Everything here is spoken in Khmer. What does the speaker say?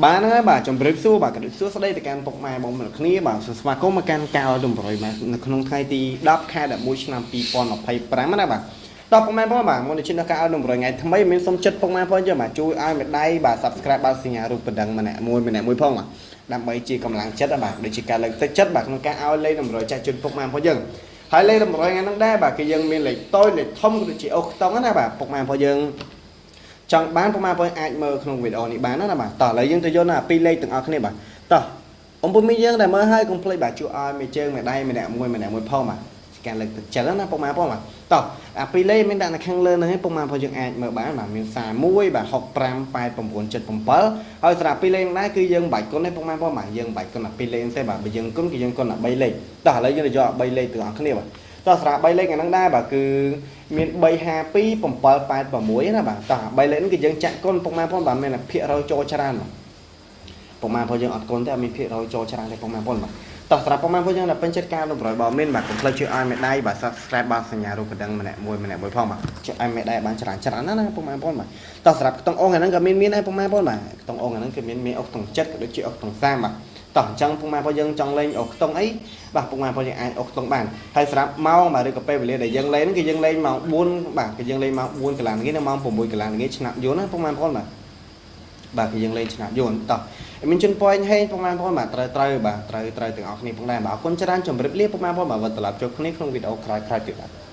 បាទហ្នឹងហើយបាទជម្រាបសួរបាទក៏ដូចសួស្តីទៅកាន់ពុកម៉ែបងប្អូនគ្នាបាទសូមស្វាគមន៍មកកាន់កៅតម្រុយបាទនៅក្នុងថ្ងៃទី10ខែ11ឆ្នាំ2025ណាបាទតោះពុកម៉ែបងបាទមុននឹងជិះដល់កៅតម្រុយថ្ងៃថ្មីមានសូមចិត្តពុកម៉ែបងយើងបាទជួយឲ្យមេដៃបាទ Subscribe បាទសញ្ញារូបបណ្ដឹងម្នាក់មួយម្នាក់មួយផងបាទដើម្បីជាកម្លាំងចិត្តបាទដូចជាការលើកទឹកចិត្តបាទក្នុងការឲ្យលេខតម្រុយចាក់ជូនពុកម៉ែបងយើងហើយលេខតម្រុយថ្ងៃហ្នឹងដែរបាទគឺយើងមានលេខតូចលេខធំក៏ដូចជាអូសខ្ទង់ណាបាទពុកម៉ែបងយើង ចង់បានពុកម៉ែបងប្អូនអាចមើលក្នុងវីដេអូនេះបានណាបាទតោះឥឡូវយើងទៅយកនៅអាពីរលេខទាំងអស់គ្នាបាទតោះអំពុំមីយើងដែលមើលហើយកុំភ្លេចបាទជួយឲ្យមេជើងមេដៃម្នាក់មួយម្នាក់មួយផងបាទជាការលើកទឹកចិត្តណាពុកម៉ែបងប្អូនបាទតោះអាពីរលេខមានដាក់នៅខាងលើហ្នឹងឯងពុកម៉ែបងប្អូនយើងអាចមើលបានបាទមាន41បាទ65 89 77ហើយសម្រាប់ពីរលេខហ្នឹងដែរគឺយើងមិនបាច់គុណទេពុកម៉ែបងប្អូនបាទយើងមិនបាច់គុណអាពីរលេខហ្នឹងទេបាទបើយើងគុណគឺយើងគុណអា3លេខតោះឥឡូវយើងទៅយកអា3លេខទាំងអស់គ្នាបាទតោះសម្រាប់3លេខហ្នឹងដែរបាទគឺមាន352 786ណាបាទតោះ3លេខហ្នឹងគឺយើងចាក់គុណពុកម៉ែបងប្អូនបាទមានតែភាគរយចូលច្រើនបាទពុកម៉ែបងប្អូនយើងអត់គុណទេអត់មានភាគរយចូលច្រើនទេពុកម៉ែបងប្អូនបាទតោះសម្រាប់ពុកម៉ែបងប្អូនយើងដែលពេញចិត្តការតម្រុយបើមានបាទកុំភ្លេចជួយឲ្យមេដៃបាទ Subscribe បាទសញ្ញារូបកណ្ដឹងម្នាក់មួយម្នាក់មួយផងបាទជួយឲ្យមេដៃបានច្រើនច្រើនណាស់ណាពុកម៉ែបងប្អូនបាទតោះសម្រាប់ខ្ទង់អូសហ្នឹងក៏មានមានដែរពុកម៉ែបងប្អូនបាទខ្ទង់អូសហ្នឹងគឺមានមានអូសខ្ទង់ចិត្តក៏ដូចជាអូសខ្ទង់30បាទតោះអញ្ចឹងពុកម៉ែបងប្អូនយើងចង់លេងអូសខ្ទង់អីបាទពុកម៉ែបងប្អូនយើងអាចអូសខ្ទង់បានហើយសម្រាប់ម៉ោងបាទឬក៏ពេលវេលាដែលយើងលេងគឺយើងលេងម៉ោង4បាទគឺយើងលេងម៉ោង4កន្លះល្ងាចនិងម៉ោង6កន្លះល្ងាចឆ្នាំយន្តណាពុកម៉ែបងប្អូនបាទបាទគឺយើងលេងឆ្នាំយន្តតោះមានជនប៉យហេងពុកម៉ែបងប្អូនបាទត្រូវត្រូវបាទត្រូវត្រូវទាំងអស់គ្នាផងដែរបាទអរគុណច្រើនជម្រាបលាពុកម៉ែបងប្អូនបាទវិលត្រឡប់ជួបគ្នាក្នុងវីដេអូក្រោយៗទៀតបាទ។